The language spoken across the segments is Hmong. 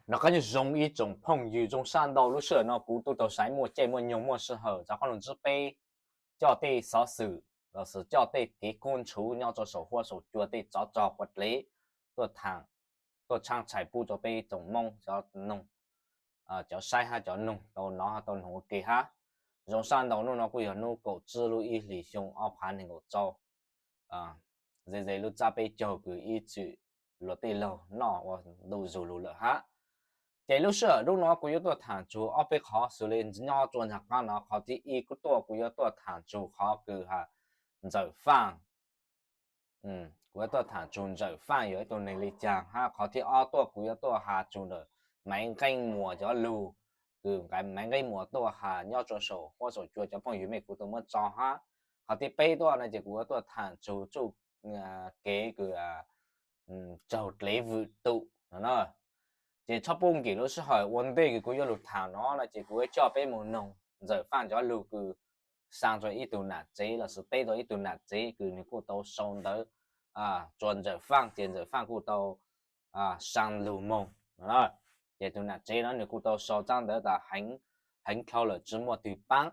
Nov qab zoo ib tsoom phooj ywg, zoo sab ntau lub sij hawm no kuv tub tau saib muaj caij muaj nyoog muaj sij hawm txog qhov no ntsib peb coj tej xov xwm los sis coj tej kev kub ntshuv nyob rau saum huab saum cua tej tsov rog quav dlev tuaj tham, tuaj tshaj tshais pub rau peb tsoom Hmoob cov noog, cov saib hab cov noog tau nov tau noog ua ke hab. Zoo sab ntau hnub no kuj yog hnub kaum tsib lub ib hlis xyoo ob phav nees nkaum rau, ze ze lub txaj peb caug kws ib txwm luag tej laug noj ua ntu zus lug lawm hab. Ces lub sij hawm hnub no kuv yuav tuaj tham tsug ob peb qhov xws li nyob rua nraag qaab no. Qhov thib ib kuj tuaj kuv yuav tuaj tham tsug qhov kws has Ntxawm Faaj. Kuv yuav tuaj tham tsug Ntxawm Faaj yog ib tug neeg li caag hab qhov thib ob tuaj kuv yuav tuaj has tsug ntawm Maiv Nqeeb Muas cov lug, kws Maiv Nqeeb Muas tuaj has nyob rua saum huab saum cua cov phooj ywg mej kuv tau muab tso hab. Qhov thib peb tuaj no ces kuv yuav tuaj tham tsug txuj kev kws raug dlev vwm tum no na. Ces txhob pub nkim lub sij hawm, ua ntej kws kuv yuav lug tham no no ces kuv yuav coj peb moog noog Ntxawm Faaj cov lug kws saa rua ib tug nam tsev los sis teb rua ib tug nam tsev kws nwg kuj tau sau ntawv rua Ntxawm Faaj ces Ntxawm Faaj kuj tau saa lug moog no. Ces tug nam tsev no nwg kuj tau sau tsab ntawv tas heev dhau lawm tsi muaj twg paab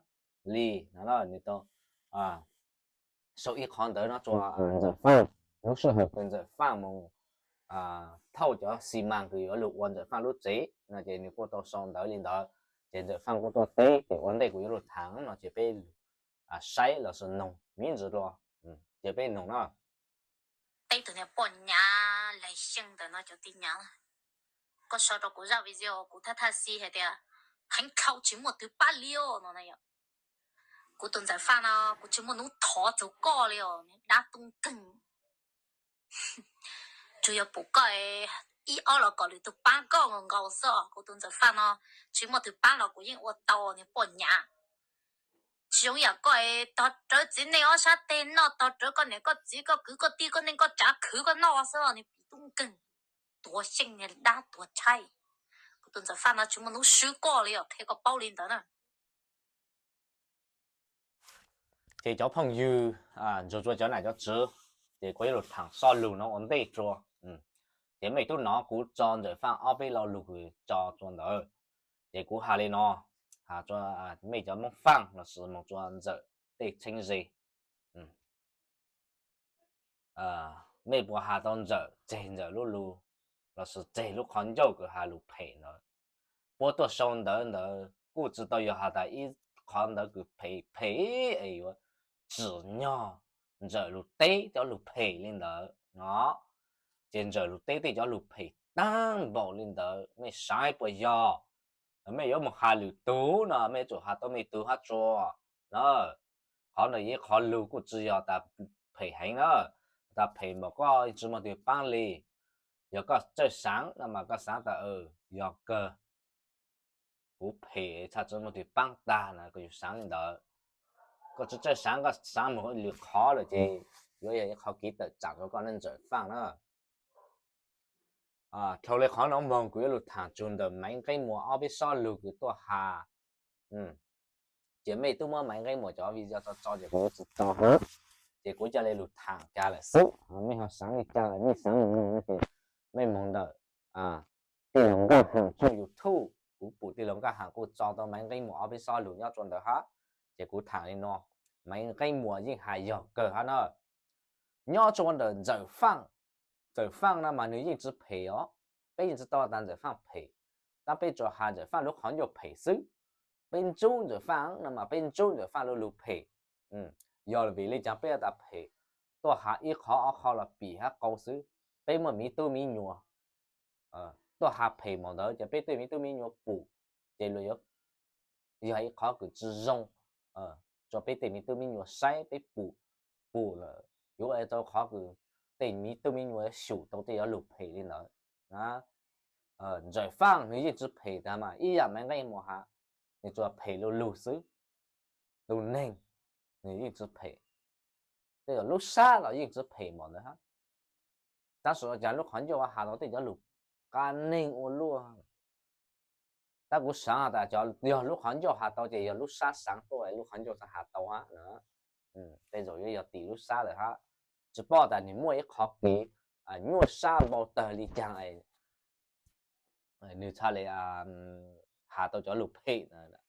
li no, nwg tau sau ib qhov ntawv no rua Ntxawm Faaj. Lub sij hawm kws Ntxawm Faaj moog thauj cov xi mas kws yuav lug ua Ntxawm Faaj lub tsev no ces nwg kuj tau sau ntawv li ntawd. Ces Ntxawm Faaj kuj tuaj teb, ces ua ntej kuv yuav lug tham no ces peb saib los sis noog miv ntsis dlua. Ces peb noog no. Teb tug niag poj nyav laig xyeej ntawm no cov tij nyav, koj sau rua kuv zaj video kuv thaj thaj xi hais tias heev dhau tsi muaj twg paab li no na yom. Kuv tus Ntxawm Faaj no kuv tsi muaj nub thov txug koj li os dab tub nkeeg. Tsuas yog pum koj ib ob los kom lwm tug paab koj nkaus nkaus xwb os. Kuv tus Ntxawm Faaj no tsi muaj twg paab los kuv yeej ua tau niag poj nyav. Tsi zoo yam koj tog rawv txiv neej ob sab teg noj, tog rawv koj niam koj txiv koj kwv koj tij koj neej koj tsav khwv koj noj xwb os niag pim tub nkeeg, tuag xyeej niag dab tuag tshaib. Kuv tus Ntxawm Faaj no tsi muaj nub swb koj li os, qhia koj paub li ntawd na. Ces cov phooj ywg, ntsuag rua cov nam cov tswv, ces kuv yuav lug tham zaj lug no ua ntej rua. Ces mej tub nov kuv tso Ntxawm Faaj ob peb lo lug kws tso rua ntawd. Ces kuv has li no, has rua mej cov Moob Faaj los sis moog rua Ntxawm tej txheeb ze, mej puas has tau Ntxawm tseg Ntxawm lub lug los sis tseg lub qhov ncauj kws has lug phem ntawd? Puab tuaj sau ntawv ntawd kuj tsi tau yog has tas ib qhov ntawd kws phem phem es yuav tsim nyog Ntxawm lug teb cov lug phem li ntawd no. Ces Ntxawm lug teb tej cov lug phem taag npaum li ntawd mej saib puas yog? Mej yuav moog has lwm tug no mej yuav tsum has tau mej tug hab tsua na. Qhov ntawd ib qhov lug kuj tsi yog tas phem heev na, tas phem npaum koj tsi muaj twg paab li. Yog koj txawj saav no mas koj saav tas yog kawg kuv phem txhaj tsi muaj twg paab tag na, koj yuav saav li ntawd. Koj tsi txawj saav, koj saav moog lwm qhov lawm ces yuav yog ib qhov kev tawm tsaam rua koj nawb Ntxawm Faaj na. Dhau li qhov no moog kuv yuav lug tham tsug ntawm Maiv Nqeeb Muas ob peb sob lug kws tuaj has. Ces mej tub muab Maiv Nqeeb Muas cov video tso tso ces kuv yuav tsi tso hab, ces kuv ca le lug tham kag lawm xwb. Mej ho saav li cas lawm mej saav li no ces mej moog ntawm tij laug Nkaj Ham tshooj YouTube, kuv pum tij laug Nkaj Ham kuj tso tau Maiv Nqeeb Muas ob peb sob lug nyob rua ntawd hab. Ces kuv tham li no, Maiv Nqeeb Muas yeej has yog kawg hab na. Nyob rua ntawm Ntxawm Faaj, Ntxawm Faaj no mas nwg yeej tsi phem os, peb yeej tsi tau tas Ntxawm Faaj phem, tab peb tsuas has Ntxawm Faaj lub qhov ncauj phem xwb. Peb ntsub Ntxawm Faaj no mas peb ntsub Ntxawm Faaj lub lug phem. Yog vim li cas peb tas phem? Tuaj has ib qhov ob qho los pim hab qau xwb, peb muaj miv tub miv nyuas. Tuaj has phem npaum ntawd ces peb tej miv tub miv nyuas pum, ces luag yuav yog ib qhov kws tsi zoo rua peb tej miv tub miv nyuas saib peb pum, pum lawm yuav ua tau qhov kws tej miv tub miv nyuas yuav xyum tau tej cov lug phem li ntawd. Ntxawm Faaj nwg yeej tsi phem tag mas ib yam Maiv Nqeeb Muas has, nwg tsuas phem lug lug xwb. Lug neeg nwg yeej tsi phem, tej zaum lub sab los yeej tsi phem npaum ntawd hab. Tab sis ua cas lub qhov ncauj has tau tej cov lug qab neeg ua luaj. Tab kuv saav tas yog lub qhov ncauj has tau ces yog lub sab saav tuaj lub qhov ncauj has tau hab. Tej zaum yuav yog tim lub sab lawm hab. Tsi paub tas nwg muaj ib qhov kev nyuaj sab npau tawg li caag es nws txhaj li has tau cov lus phem na.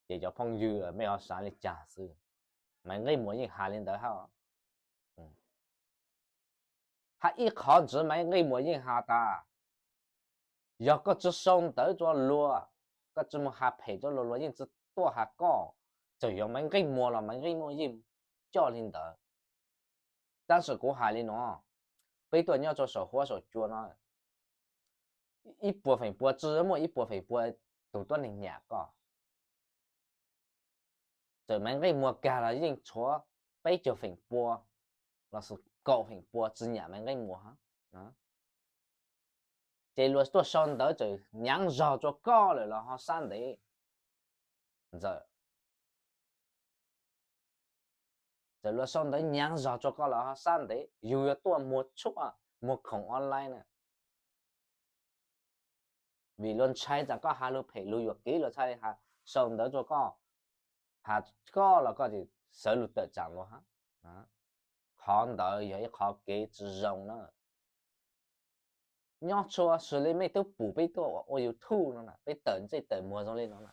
Ces cov phooj ywg mej ho xav li cas xwb, Maiv Nqij Muas yeej has li ntawd hab. Hab ib qhov ntxiv Maiv Nqij Muas yeej has tas, yog koj tsi sau ntawv rua luag, koj tsi moog has phem rua luag, luag yeej tsi tuaj has koj. Txawm yog Maiv Nqij Muas los Maiv Nqij Muas yeej coj li ntawd. Tab sis kuv hais li no, peb tuaj nyob rua saum huab saum cua no, ib puas feem pua tsi muaj ib puas feem pua tug tuab neeg nyam koj. Txawm Maiv Nqij Muas kag los yeej tshuav peb caug feem pua los sis kaum feem pua tsi nyam Maiv Nqij Muas. Ces luag tuaj sau ntawv txawm nyaav zog rua koj lawm los ho sab ntev. Ntxawm, txawm luag sau ntawv nyaav zog rua koj los ho sab ntev, yug yuav tuaj muag tshuaj muag khoom online na. Vim luag ntshai tsam koj has lug phem lug yuam kev luag txhaj li has sau ntawv rua koj, has koj los koj tsis sawv lug tawm tsam luag hab. Qhov ntawd yog ib qhov kev tsi zoo na. Nyob tshua xws li mej tub pum peb tuaj ua YouTube no na, peb tawm ntsej tawm muag zoo li no na,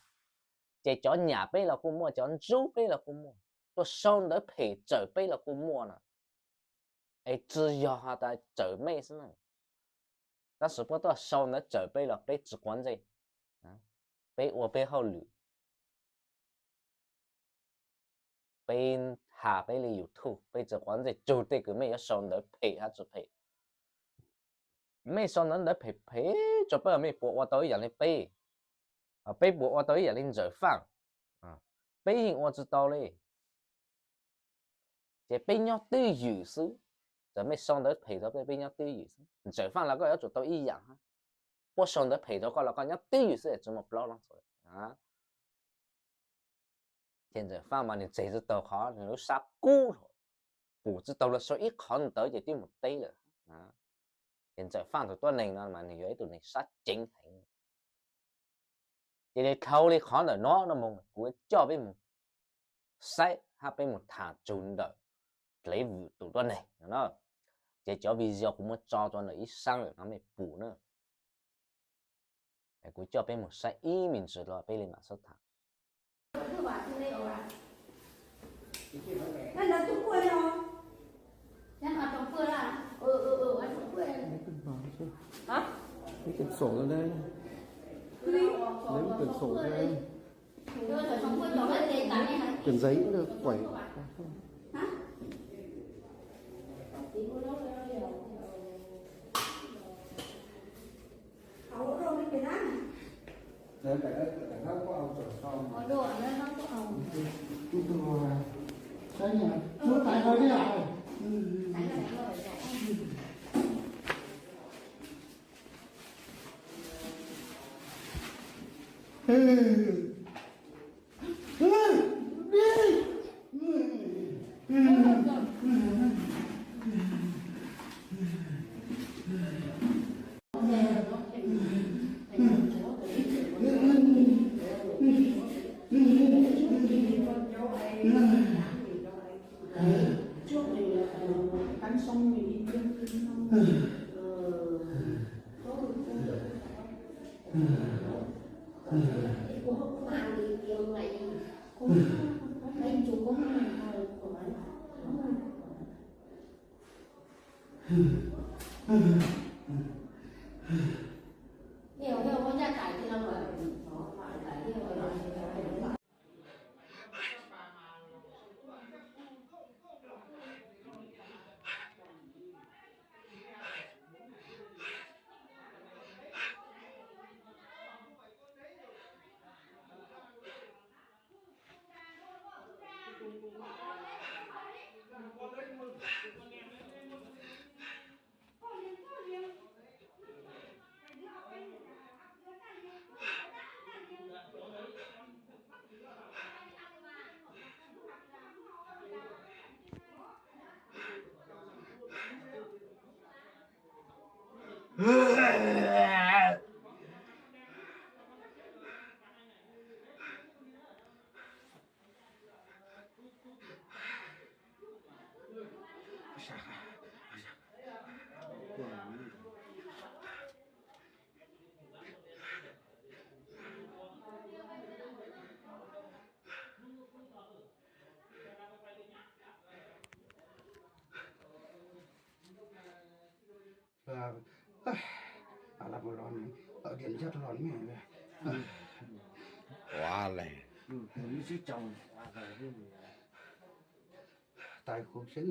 ces cov nyam peb los kuj muaj, cov ntsub peb los kuj muaj, tuaj sau ntawv phem tsawm peb los kuj muaj na. Es tsi yog has tas tsawm mej xwb na, tab sis puab tuaj sau ntawv tsawm peb los peb tsi quav ntsej, peb ua peb hauj lwm. Peb has peb li YouTube, peb tsi quav ntsej tsug tej kws mej yuav sau ntawv phem hab tsi phem. Mej sau ntawv ntawv phem phem rua peb, mej puas ua tau ib yaam li peb? Peb puas ua tau ib yaam li Ntxawm Faaj? Peb yeej ua tsi tau li. Ces peb nyob twj ywm xwb. Txawm mej sau ntawv phem rua peb, peb nyob twj ywm xwb. Ntxawm Faaj los koj yuav tsum tau ib yaam hab. Puab sau ntawv phem rua koj los koj nyob twj ywm xwb, tsi muaj plaub leej txhua. Ces Ntxawm Faaj mas nwg tseg tsi taug qhov nwg lub sab kub, pum tsi taug luag sau ib qhov ntawv ces twb mus teb lawm. Ces Ntxawm Faaj tug tuab neeg no mas nwg yog ib tug neeg sab ceev heev. Ces le dhau li qhov ntawm no no moog kuv coj peb mus saib hab peb mus tham tsug ntawm Dlev Vwm tug tuab neeg no. Ces cov video kuv muab tso rua ntawm ib saab lawm no mej pum na. Kuv coj peb mus saib ib me ntsis rua peb le maam sib tham. Hả? Mấy cái sổ ra đây. Lấy cái quyển sổ ra đây. Quyển giấy cũng được, quẩy. Ua dua, ua dua, ua dua. Ua dua, ua dua. Ua dua. Ua dua. Ua dua. Ua le, tais kuv xeeb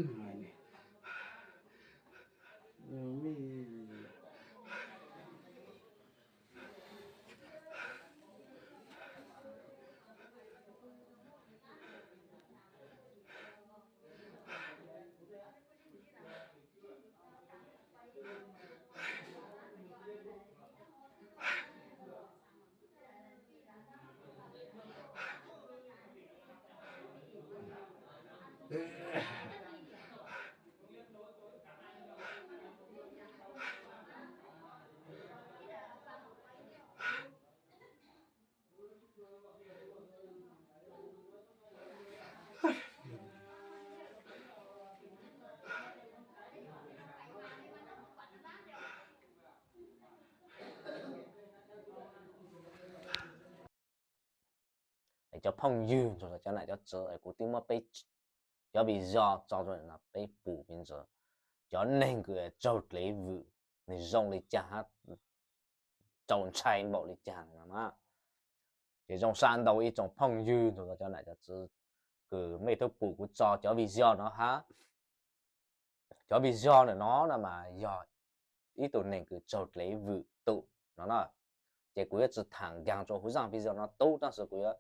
Cov phooj ywg, cov nam cov txiv, kuv twb muab peb cov video tso rau no peb pum peb ntsis, cov neeg kws raug dlev vwm nws zoo li cas hab txaus ntshai npaum li cas no na. Ces zoo sab ntau ib tsoom phooj ywg, cov nam cov txiv, kws mej tub pum kuv tso cov video no hab. Cov video ntawm no no mas yog ib tug neeg kws raug dlev vwm tum no na. Ces kuv yuav tsi tham nkaag rua huv zaaj video no tub, tab sis kuv yuav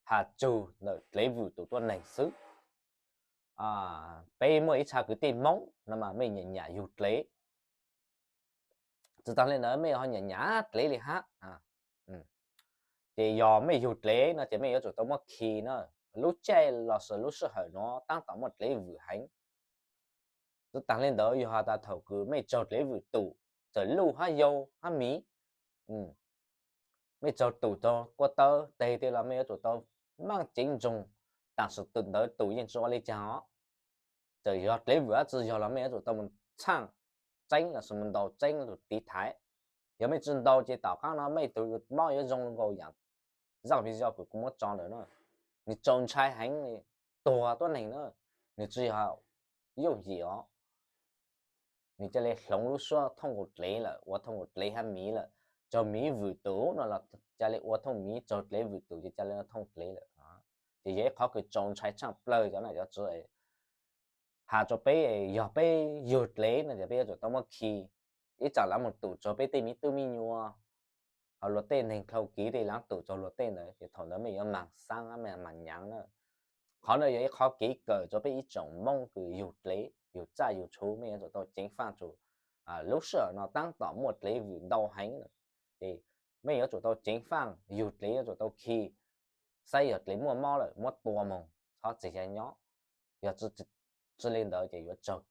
has txug ntawm dlev vwm tum tuab neeg xwb. Peb muaj ib txha kwv tij Moob no mas mej nyam nyam yug dlev. Tsi taag le ntawd mej ho nyam nyam dlev li hab. Ces yog mej yug dlev no ces mej yuav tsum tau muab khi na. Lub caij lossis lub sij hawm no taab tom muaj dlev vwm heev. Tsi taag le ntawd yog has tas thaum kws mej raug dlev vwm tum, txawm luj hab yau hab miv, mej raug tum raug kuab tawb teg twg los mej yuav tsum tau maaj ceev nroog, tam sim ntawd tum yeej tsi ua le caag os. Txawm yog dlev vwm dab tsi yog los mej yuav tsum tau mus txhaaj tseeb lossis mus ntaus tseeb tus tiv thaiv. Yog mej tsi ntaus ces tom qaab no mej tug mob yuav zoo nkaus yaam zaaj video kws kuv muab tso ntawd na. Nws txaus ntshai heev, tuag tuab neeg na, nws tsi yog yooj yim os. Nws ca le hloov lub suab thooj nkaus dlev lawm, ua thooj nkaus dlev hab miv lawm. Raug miv vwm tum no los ca le ua thooj miv, raug dlev vwm tum ces ca le ua thooj dlev lawm. Ces yog ib qhov kws txaus ntshai tshaaj plawg cov nam cov txiv. Has rua peb, yog peb yug dlev no ces peb yuav tsum tau muab khi. Ib txhia laav moog tum raug peb tej miv tub miv nyuam, ho luag tej neeg dlhau kiv tej laav tum raug luag tej ntawd ces thaum ntawd mej yuav maag xaab, mej maag nyaav na. Qhov ntawd yog ib qhov kev kawm rua peb ib tsoom Moob kws yug dlev yug txaj yug txhu, mej yuav tsum tau ceev faaj tsum. Lub sij hawm no taab tom muaj dlev vwm ntau heev lawm, ces mej yuav tsum tau ceev faaj, yug dlev yuav tsum tau khi, saib yog dlev muaj mob lawm muab tua moog, txhob txeg xyaw nyob. Yog tsi le ntawd ces yuav raug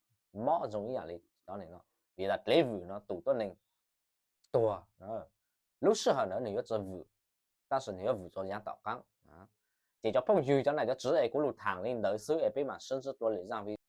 mob zoo ib yaam le cov neeg no, vim tas dlev vwm no tum tuab neeg tuag. Lub sij hawm ntawd nwg yuav tsi vwm, tab sis nwg yuav vwm rua yaav tom qaab. Ces cov phooj ywg, cov nam cov txiv, es kuv lug thaam le ntawd xwb es peb maam sib ntsib dlua lwm zaaj video.